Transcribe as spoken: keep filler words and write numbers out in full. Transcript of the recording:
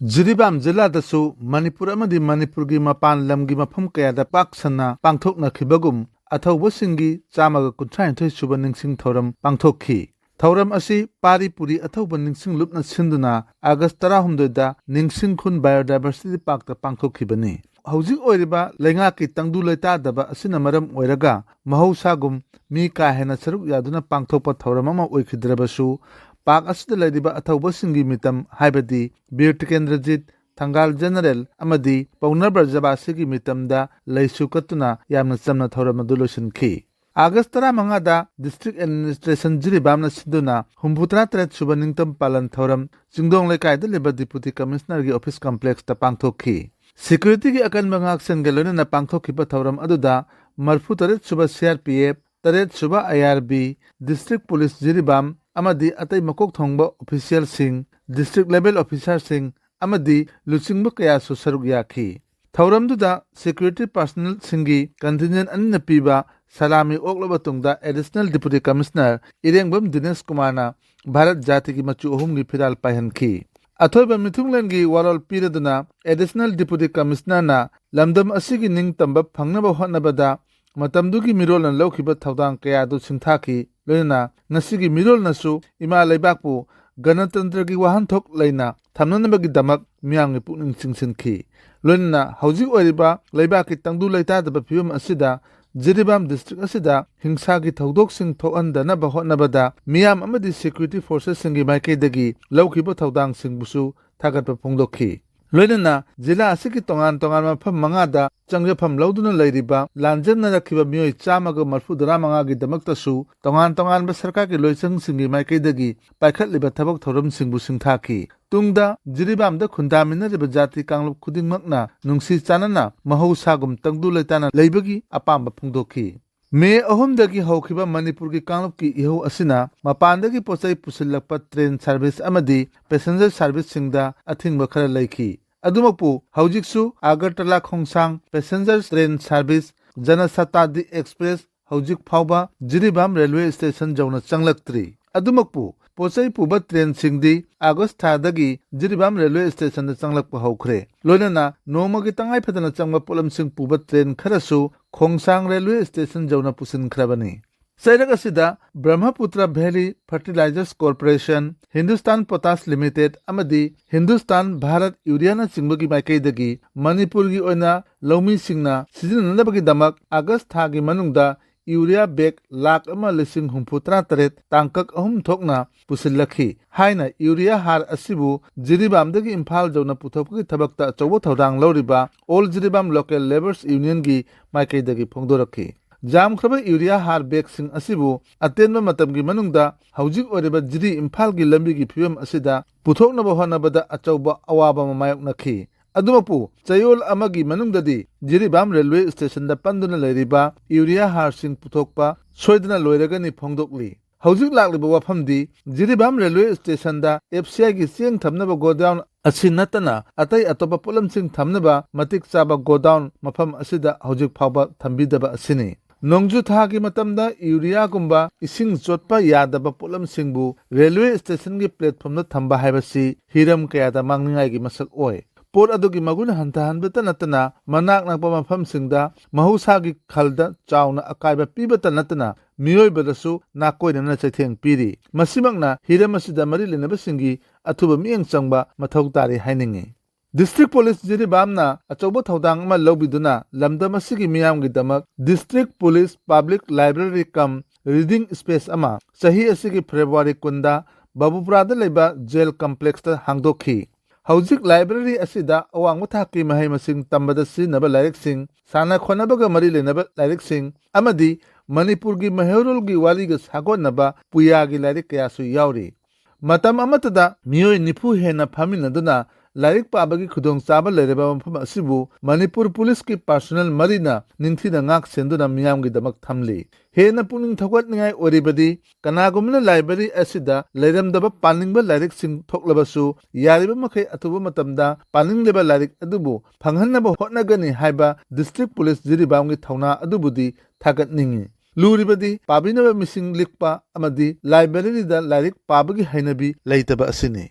ꯖꯤꯔꯤꯕꯥꯝ ꯖꯤꯂꯥꯗꯁꯨ ꯃꯅꯤꯄꯨꯔ ꯑꯃꯗꯤ ꯃꯅꯤꯄꯨꯔꯒꯤ ꯃꯄꯥꯟ ꯂꯝꯒꯤ ꯃꯐꯝ ꯀꯌꯥꯗ ꯄꯥꯛ ꯁꯟꯅ ꯄꯥꯡꯊꯣꯛꯅꯈꯤꯕꯒꯨꯝ ꯑꯊꯧꯕꯁꯤꯡꯒꯤ ꯆꯥꯝꯃꯒ ꯀꯨꯟꯊ꯭ꯔꯥ ꯅꯤꯊꯣꯏ ꯁꯨꯕ ꯅꯤꯡꯁꯤꯡ ꯊꯧꯔꯝ ꯄꯥꯡꯊꯣꯛꯈꯤ꯫ ꯊꯧꯔꯝ ꯑꯁꯤ ꯄꯥꯔꯤ ꯄꯨꯔꯤ ꯑꯊꯧꯕ ꯅꯤꯡꯁꯤꯡ ꯂꯨꯞꯅ ꯁꯤꯟꯗꯨꯅ ꯑꯥꯒꯁ ꯇꯔꯥꯍꯨꯝꯗꯣꯏꯗ ꯅꯤꯡꯁꯤꯡ ꯈꯨꯟ Biodiversity Parkꯇ ꯄꯥꯡꯊꯣꯛꯈꯤꯕꯅꯤ꯫ ꯍꯧꯖꯤꯛ ꯑꯣꯏꯔꯤꯕ ꯂꯩꯉꯥꯛꯀꯤ ꯇꯪꯗꯨ ꯂꯩꯇꯥꯗꯕ ꯑꯁꯤꯅ ꯃꯔꯝ ꯑꯣꯏꯔꯒ ꯃꯍꯧꯁꯥꯒꯨꯝ ꯃꯤ ꯀꯥ ꯍꯦꯟꯅ ꯁꯔꯨꯛ ꯌꯥꯗꯨꯅ ꯄꯥꯡꯊꯣꯛꯄ ꯊꯧꯔꯝ ꯑꯃ ꯑꯣꯏꯈꯤꯗ꯭ꯔꯕꯁꯨ, ꯄꯥꯛ ꯑꯁꯤꯗ ꯂꯩꯔꯤꯕ ꯑꯊꯧꯕꯁꯤꯡꯒꯤ ꯃꯤꯇꯝ, ꯍꯥꯏꯕꯗꯤ ꯕꯤꯔ ꯇꯤꯀꯦꯟꯗ꯭ꯔꯖꯤꯠ, ꯊꯪꯒꯥꯜ ꯖꯦꯅꯔꯦꯜ ꯑꯃꯗꯤ ꯄꯧꯅꯥ ꯕ꯭ꯔꯖꯕꯥꯁꯤꯒꯤ ꯃꯤꯇꯝꯗ ꯂꯩꯁꯨ ꯀꯠꯇꯨꯅ ꯌꯥꯝꯅ ꯆꯝꯅ ꯊꯧꯔꯝ ꯑꯗꯨ ꯂꯣꯏꯁꯤꯟꯈꯤ꯫ ꯑꯥꯒꯁ ꯇꯔꯥꯃꯉꯥꯗ District Administration ꯖꯤꯔꯤꯕꯥꯝꯅ ꯁꯤꯟꯗꯨꯅ ꯍꯨꯝꯐꯨꯇꯔꯥ ꯇꯔꯦꯠ ꯁꯨꯕ ꯅꯤꯡꯇꯝ ꯄꯥꯂꯟ ꯊꯧꯔꯝ ꯆꯤꯡꯗꯣꯡ ꯂꯩꯀꯥꯏꯗ ꯂꯩꯕ Deputy Commissionerꯒꯤ office complexꯇ ꯄꯥꯡꯊꯣꯛꯈꯤ꯫ Securityꯒꯤ ꯑꯀꯟꯕ ꯉꯥꯛꯁꯦꯟꯒ ꯂꯣꯏꯅꯅ ꯄꯥꯡꯊꯣꯛꯈꯤꯕ ꯊꯧꯔꯝ ꯑꯗꯨꯗ ꯃꯔꯤꯐꯨꯇꯔꯦꯠ ꯁꯨꯕ CRPF, ꯇꯔꯦꯠ ꯁꯨꯕ IRB, District Police ꯖꯤꯔꯤꯕꯥꯝ ꯑꯃꯗꯤ ꯑꯇꯩ ꯃꯀꯣꯛ ꯊꯣꯡꯕ officialꯁꯤꯡ, district level officerꯁꯤꯡ ꯑꯃꯗꯤ ꯂꯨꯆꯤꯡꯕ ꯀꯌꯥꯁꯨ ꯁꯔꯨꯛ ꯌꯥꯈꯤ꯫ ꯊꯧꯔꯝꯗꯨꯗ security personnelꯁꯤꯡꯒꯤ contingent ꯑꯅꯤꯅ ꯄꯤꯕ ꯁꯂꯥꯃꯤ ꯑꯣꯛꯂꯕ ꯇꯨꯡꯗ Additional Deputy Commissioner ꯏꯔꯦꯡꯕꯝ ꯗꯤꯅꯦꯁ ꯀꯨꯃꯥꯔꯅ ꯚꯥꯔꯠ ꯖꯥꯇꯤꯒꯤ ꯃꯆꯨ ꯑꯍꯨꯝꯒꯤ ꯐꯤꯔꯥꯜ ꯄꯥꯏꯍꯟꯈꯤ꯫ ꯑꯊꯣꯏꯕ ꯃꯤꯊꯨꯡꯂꯦꯟꯒꯤ ꯋꯥꯔꯣꯜ ꯄꯤꯔꯗꯨꯅ Additional Deputy Commissionerꯅ ꯂꯝꯗꯝ ꯑꯁꯤꯒꯤ ꯅꯤꯡꯇꯝꯕ ꯐꯪꯅꯕ ꯍꯣꯠꯅꯕꯗ ꯃꯇꯝꯗꯨꯒꯤ ꯃꯤꯔꯣꯜꯅ ꯂꯧꯈꯤꯕ ꯊꯧꯗꯥꯡ ꯀꯌꯥꯗꯨ ꯁꯤꯡꯊꯥꯈꯤ꯫ ꯂꯣꯏꯅꯅ ꯉꯁꯤꯒꯤ ꯃꯤꯔꯣꯜꯅꯁꯨ ꯏꯃꯥ ꯂꯩꯕꯥꯛꯄꯨ ꯒꯅꯇꯟꯇ꯭ꯔꯒꯤ ꯋꯥꯍꯟꯊꯣꯛ ꯂꯩꯅ ꯊꯝꯅꯅꯕꯒꯤꯗꯃꯛ ꯃꯤꯌꯥꯝꯒꯤ ꯄꯨꯛꯅꯤꯡ ꯆꯤꯡꯁꯤꯟꯈꯤ꯫ ꯂꯣꯏꯅꯅ ꯍꯧꯖꯤꯛ ꯑꯣꯏꯔꯤꯕ ꯂꯩꯕꯥꯛꯀꯤ ꯇꯪꯗꯨ ꯂꯩꯇꯥꯗꯕ ꯐꯤꯕꯝ ꯑꯁꯤꯗ ꯖꯤꯔꯤꯕꯥꯝ district ꯑꯁꯤꯗ ꯍꯤꯡꯁꯥꯒꯤ ꯊꯧꯗꯣꯛꯁꯤꯡ ꯊꯣꯛꯍꯟꯗꯅꯕ ꯍꯣꯠꯅꯕꯗ ꯃꯤꯌꯥꯝ ꯑꯃꯗꯤ security forcesꯁꯤꯡꯒꯤ ꯃꯥꯏꯀꯩꯗꯒꯤ ꯂꯧꯈꯤꯕ ꯊꯧꯗꯥꯡꯁꯤꯡꯕꯨꯁꯨ ꯊꯥꯒꯠꯄ ꯐꯣꯡꯗꯣꯛꯈꯤ꯫ ꯂꯣꯏꯅꯅ ꯖꯤꯂꯥ ꯑꯁꯤꯒꯤ ꯇꯣꯉꯥꯟ ꯇꯣꯉꯥꯟꯕ ꯃꯐꯝ ꯃꯉꯥꯗ ꯆꯪꯖꯐꯝ ꯂꯧꯗꯨꯅ ꯂꯩꯔꯤꯕ ꯂꯥꯟꯖꯦꯟꯅꯔꯛꯈꯤꯕ ꯃꯤꯑꯣꯏ ꯆꯥꯝꯃꯒ ꯃꯔꯤꯐꯨꯇꯔꯥ ꯃꯉꯥꯒꯤꯗꯃꯛꯇꯁꯨ ꯇꯣꯉꯥꯟ ꯇꯣꯉꯥꯟꯕ ꯁꯔꯀꯥꯔꯒꯤ ꯂꯣꯏꯁꯪꯁꯤꯡꯒꯤ ꯃꯥꯏꯀꯩꯗꯒꯤ ꯄꯥꯏꯈꯠꯂꯤꯕ ꯊꯕꯛ ꯊꯧꯔꯝꯁꯤꯡꯕꯨ ꯁꯤꯡꯊꯥꯈꯤ꯫ ꯇꯨꯡꯗ ꯖꯤꯔꯤꯕꯥꯝꯗ ꯈꯨꯟꯗꯥꯃꯤꯟꯅꯔꯤꯕ ꯖꯥꯇꯤ ꯀꯥꯡꯂꯨꯞ ꯈꯨꯗꯤꯡꯃꯛꯅ ꯅꯨꯡꯁꯤ ꯆꯥꯟꯅꯅ ꯃꯍꯧꯁꯥꯒꯨꯝ ꯇꯪꯗꯨ ꯂꯩꯇꯥꯅ ꯂꯩꯕꯒꯤ ꯑꯄꯥꯝꯕ ꯐꯣꯡꯗꯣꯛꯈꯤ꯫ ꯃꯦ ꯑꯍꯨꯝꯗꯒꯤ ꯍꯧꯈꯤꯕ ꯃꯅꯤꯄꯨꯔꯒꯤ ꯀꯥꯡꯂꯨꯞꯀꯤ ꯏꯍꯧ ꯑꯁꯤꯅ ꯃꯄꯥꯟꯗꯒꯤ ꯄꯣꯠꯆꯩ ꯄꯨꯁꯤꯜꯂꯛꯄ train service ꯑꯃꯗꯤ passenger serviceꯁꯤꯡꯗ ꯑꯊꯤꯡꯕ ꯈꯔ ꯂꯩꯈꯤ꯫ ꯑꯗꯨꯃꯛꯄꯨ ꯍꯧꯖꯤꯛꯁꯨ Agartala ꯈꯣꯡꯁꯥꯡ passenger train service, ꯖꯅꯁꯇꯥꯗꯤ Express ꯍꯧꯖꯤꯛ ꯐꯥꯎꯕ ꯖꯤꯔꯤꯕꯥꯝ railway station ꯌꯧꯅ ꯆꯪꯂꯛꯇ꯭ꯔꯤ꯫ ꯑꯗꯨꯃꯛꯄꯨ ꯄꯣꯠꯆꯩ ꯄꯨꯕ ꯇ꯭ꯔꯦꯟꯁꯤꯡꯗꯤ ꯑꯥꯒꯁ ꯊꯥꯗꯒꯤ ꯖꯤꯔꯤꯕꯥꯝ ꯔꯦꯜꯋꯦ ꯁ꯭ꯇꯦꯁꯟꯗ ꯆꯪꯂꯛꯄ ꯍꯧꯈ꯭ꯔꯦ꯫ ꯂꯣꯏꯅꯅ ꯅꯣꯡꯃꯒꯤ ꯇꯉꯥꯏ ꯐꯗꯅ ꯆꯪꯕ ꯄꯣꯠꯂꯝꯁꯤꯡ ꯄꯨꯕ ꯇ꯭ꯔꯦꯟ ꯈꯔꯁꯨ ꯈꯣꯡꯁꯥꯡ ꯔꯦꯜꯋꯦ ꯁ꯭ꯇꯦꯁꯟ ꯌꯧꯅ ꯄꯨꯁꯤꯟꯈ꯭ꯔꯕꯅꯤ꯫ ꯆꯩꯔꯛ ꯑꯁꯤꯗ Brahmaputra valley fertilisers corporation, Hindustan potash limited ꯑꯃꯗꯤ ꯍꯤꯟꯗꯨꯁꯇꯥꯟ ꯚꯥꯔꯠ ꯌꯨꯔꯤꯌꯥꯅꯆꯤꯡꯕꯒꯤ ꯃꯥꯏꯀꯩꯗꯒꯤ ꯃꯅꯤꯄꯨꯔꯒꯤ ꯑꯣꯏꯅ ꯂꯧꯃꯤꯁꯤꯡꯅ ꯁꯤꯖꯤꯟꯅꯅꯕꯒꯤꯗꯃꯛ ꯑꯥꯒꯁ ꯊꯥꯒꯤ ꯃꯅꯨꯡꯗ ꯌꯨꯔꯤꯌꯥ ꯕꯦꯒ ꯂꯥꯈ ꯑꯃ ꯂꯤꯁꯤꯡ ꯍꯨꯝꯐꯨ ꯇꯔꯥ ꯇꯔꯦꯠ ꯇꯥꯡꯀꯛ ꯑꯍꯨꯝ ꯊꯣꯛꯅ ꯄꯨꯁꯤꯜꯂꯛꯈꯤ ꯍꯥꯏꯅ ꯌꯨꯔꯤꯌꯥ ꯍꯥꯔ ꯑꯁꯤꯕꯨ ꯖꯤꯔꯤꯕꯥꯝꯗꯒꯤ ꯏꯝꯐꯥꯜ ꯌꯧꯅ ꯄꯨꯊꯣꯛꯄꯒꯤ ꯊꯕꯛꯇ ꯑꯆꯧꯕ ꯊꯧꯗꯥꯡ ꯂꯧꯔꯤꯕ ꯑꯣꯜ ꯖꯤꯔꯤꯕꯥꯝ ꯂꯣꯀꯦꯜ ꯂꯦꯕꯔꯁ ꯌꯨꯅꯤꯌꯟꯒꯤ ꯃꯥꯏꯀꯩꯗꯒꯤ ꯐꯣꯡꯗꯣꯔꯛꯈꯤ꯫ ꯌꯥꯝꯈ꯭ꯔꯕ ꯌꯨꯔꯤꯌꯥ ꯍꯥꯔ ꯕꯦꯒꯁꯤꯡ ꯑꯁꯤꯕꯨ ꯑꯇꯦꯟꯕ ꯃꯇꯝꯒꯤ ꯃꯅꯨꯡꯗ ꯍꯧꯖꯤꯛ ꯑꯣꯏꯔꯤꯕ ꯖꯤꯔꯤ ꯏꯝꯐꯥꯜꯒꯤ ꯂꯝꯕꯤꯒꯤ ꯐꯤꯕꯝ ꯑꯁꯤꯗ ꯄꯨꯊꯣꯛꯅꯕ ꯍꯣꯠꯅꯕꯗ ꯑꯆꯧꯕ ꯑꯋꯥꯕ ꯑꯃ ꯃꯥꯌꯣꯛꯅꯈꯤ꯫ ꯑꯗꯨꯃꯛꯄꯨ ꯆꯌꯣꯜ ꯑꯃꯒꯤ ꯃꯅꯨꯡꯗꯗꯤ ꯖꯤꯔꯤꯕꯥꯝ ꯔꯦꯜꯋꯦ ꯁ꯭ꯇꯦꯁꯟꯗ ꯄꯟꯗꯨꯅ ꯂꯩꯔꯤꯕ ꯌꯨꯔꯤꯌꯥ ꯍꯥꯔꯁꯤꯡ ꯄꯨꯊꯣꯛꯄ ꯁꯣꯏꯗꯅ ꯂꯣꯏꯔꯒꯅꯤ ꯐꯣꯡꯗꯣꯛꯂꯤ꯫ ꯍꯧꯖꯤꯛ ꯂꯥꯛꯂꯤꯕ ꯋꯥꯐꯝꯗꯤ ꯖꯤꯔꯤꯕꯥꯝ ꯔꯦꯜꯋꯦ ꯁ꯭ꯇꯦꯁꯟꯗ ꯑꯦꯐ ꯁꯤ ꯑꯥꯏꯒꯤ ꯆꯦꯡ ꯊꯝꯅꯕ ꯒꯣꯗꯥꯎꯟ ꯑꯁꯤ ꯅꯠꯇꯅ ꯑꯇꯩ ꯑꯇꯣꯞꯄ ꯄꯣꯠꯂꯝꯁꯤꯡ ꯊꯝꯅꯕ ꯃꯇꯤꯛ ꯆꯥꯕ ꯒꯣꯗꯥꯎꯟ ꯃꯐꯝ ꯑꯁꯤꯗ ꯍꯧꯖꯤꯛ ꯐꯥꯎꯕ ꯊꯝꯕꯤꯗꯕ ꯑꯁꯤꯅꯤ꯫ ꯅꯣꯡꯖꯨ ꯊꯥꯒꯤ ꯃꯇꯝꯗ ꯌꯨꯔꯤꯌꯥꯒꯨꯝꯕ ꯏꯁꯤꯡ ꯆꯣꯠꯄ ꯌꯥꯗꯕ ꯄꯣꯠꯂꯝꯁꯤꯡꯕꯨ ꯔꯦꯜꯋꯦ ꯁ꯭ꯇꯦꯁꯟꯒꯤ ꯄ꯭ꯂꯦꯠꯐꯣꯝꯗ ꯊꯝꯕ ꯍꯥꯏꯕꯁꯤ ꯍꯤꯔꯝ ꯀꯌꯥꯗ ꯃꯥꯡꯅꯤꯡꯉꯥꯏꯒꯤ ꯃꯁꯛ ꯑꯣꯏ꯫ ꯄꯣꯠ ꯑꯗꯨꯒꯤ ꯃꯒꯨꯟ ꯍꯟꯊꯍꯟꯕꯇ ꯅꯠꯇꯅ ꯃꯅꯥꯛ ꯅꯛꯄ ꯃꯐꯝꯁꯤꯡꯗ ꯃꯍꯧꯁꯥꯒꯤ ꯈꯜꯗ ꯆꯥꯎꯅ ꯑꯀꯥꯏꯕ ꯄꯤꯕꯇ ꯅꯠꯇꯅ ꯃꯤꯑꯣꯏꯕꯗꯁꯨ ꯅꯥꯀꯣꯏꯅꯅ ꯆꯩꯊꯦꯡ ꯄꯤꯔꯤ꯫ ꯃꯁꯤꯃꯛꯅ ꯍꯤꯔꯝ ꯑꯁꯤꯗ ꯃꯔꯤ ꯂꯩꯅꯕꯁꯤꯡꯒꯤ ꯑꯊꯨꯕ ꯃꯤꯠꯌꯦꯡ ꯆꯪꯕ ꯃꯊꯧ ꯇꯥꯔꯤ ꯍꯥꯏꯅꯤꯡꯏ꯫ ꯗꯤꯁꯇ꯭ꯔꯤꯛ ꯄꯨꯂꯤꯁ ꯖꯤꯔꯤꯕꯥꯝꯅ ꯑꯆꯧꯕ ꯊꯧꯗꯥꯡ ꯑꯃ ꯂꯧꯕꯤꯗꯨꯅ ꯂꯝꯗꯝ ꯑꯁꯤꯒꯤ ꯃꯤꯌꯥꯝꯒꯤꯗꯃꯛ ꯗꯤꯁꯇ꯭ꯔꯤꯛ ꯄꯨꯂꯤꯁ ꯄꯕ꯭ꯂꯤꯛ ꯂꯥꯏꯕ꯭ꯔꯦꯔꯤ ꯀꯝ ꯔꯤꯗꯤꯡ ꯁ꯭ꯄꯦꯁ ꯑꯃ ꯆꯍꯤ ꯑꯁꯤꯒꯤ ꯐꯦꯕ꯭ꯔꯨꯋꯥꯔꯤ ꯀꯨꯟꯗ ꯕꯕꯨꯄꯨꯔꯥꯗ ꯂꯩꯕ ꯖꯦꯜ ꯀꯝꯄ꯭ꯂꯦꯛꯁꯇ ꯍꯥꯡꯗꯣꯛꯈꯤ꯫ ꯍꯧꯖꯤꯛ ꯂꯥꯏꯕ꯭ꯔꯦꯔꯤ ꯑꯁꯤꯗ ꯑꯋꯥꯡꯕ ꯊꯥꯛꯀꯤ ꯃꯍꯩ ꯃꯁꯤꯡ ꯇꯝꯕꯗ ꯁꯤꯖꯤꯟꯅꯕ ꯂꯥꯏꯔꯤꯛꯁꯤꯡ, ꯁꯥꯟꯅ ꯈꯣꯠꯅꯕꯒ ꯃꯔꯤ ꯂꯩꯅꯕ ꯂꯥꯏꯔꯤꯛꯁꯤꯡ ꯑꯃꯗꯤ ꯃꯅꯤꯄꯨꯔꯒꯤ ꯃꯩꯍꯧꯔꯣꯜꯒꯤ ꯋꯥꯔꯤꯒ ꯁꯥꯒꯣꯟꯅꯕ ꯄꯨꯌꯥꯒꯤ ꯂꯥꯏꯔꯤꯛ ꯀꯌꯥꯁꯨ ꯌꯥꯎꯔꯤ꯫ ꯃꯇꯝ ꯑꯃꯠꯇꯗ ꯃꯤꯑꯣꯏ ꯅꯤꯐꯨ ꯍꯦꯟꯅ ꯐꯝꯃꯤꯟꯅꯗꯨꯅ ꯂꯥꯏꯔꯤꯛ ꯄꯥꯕꯒꯤ ꯈꯨꯗꯣꯡꯆꯥꯕ ꯂꯩꯔꯕ ꯃꯐꯝ ꯑꯁꯤꯕꯨ ꯃꯅꯤꯄꯨꯔ ꯄꯨꯂꯤꯁꯀꯤ ꯄꯥꯔꯁꯣꯅꯦꯜ ꯃꯔꯤꯅ ꯅꯤꯡꯊꯤꯅ ꯉꯥꯛ ꯁꯦꯟꯗꯨꯅ ꯃꯤꯌꯥꯝꯒꯤꯗꯃꯛ ꯊꯝꯂꯤ꯫ ꯍꯦꯟꯅ ꯄꯨꯛꯅꯤꯡ ꯊꯧꯒꯠꯅꯤꯡꯉꯥꯏ ꯑꯣꯏꯔꯤꯕꯗꯤ ꯀꯅꯥꯒꯨꯝꯕꯅ ꯂꯥꯏꯕ꯭ꯔꯦꯔꯤ ꯑꯁꯤꯗ ꯂꯩꯔꯝꯗꯕ ꯄꯥꯅꯤꯡꯕ ꯂꯥꯏꯔꯤꯛꯁꯤꯡ ꯊꯣꯛꯂꯕꯁꯨ ꯌꯥꯔꯤꯕ ꯃꯈꯩ ꯑꯊꯨꯕ ꯃꯇꯝꯗ ꯄꯥꯅꯤꯡꯂꯤꯕ ꯂꯥꯏꯔꯤꯛ ꯑꯗꯨꯕꯨ ꯐꯪꯍꯟꯅꯕ ꯍꯣꯠꯅꯒꯅꯤ ꯍꯥꯏꯕ ꯗꯤꯁꯇ꯭ꯔꯤꯛ ꯄꯨꯂꯤꯁ ꯖꯤꯔꯤꯕꯥꯝꯒꯤ ꯊꯧꯅꯥ ꯑꯗꯨꯕꯨꯗꯤ ꯊꯥꯒꯠꯅꯤꯡꯏ꯫ ꯂꯨꯔꯤꯕꯗꯤ ꯄꯥꯕꯤꯅꯕ ꯃꯤꯁꯤꯡ ꯂꯤꯛꯄ ꯑꯃꯗꯤ ꯂꯥꯏꯕ꯭ꯔꯦꯔꯤꯗ ꯂꯥꯏꯔꯤꯛ ꯄꯥꯕꯒꯤ ꯍꯩꯅꯕꯤ ꯂꯩꯇꯕ ꯑꯁꯤꯅꯤ꯫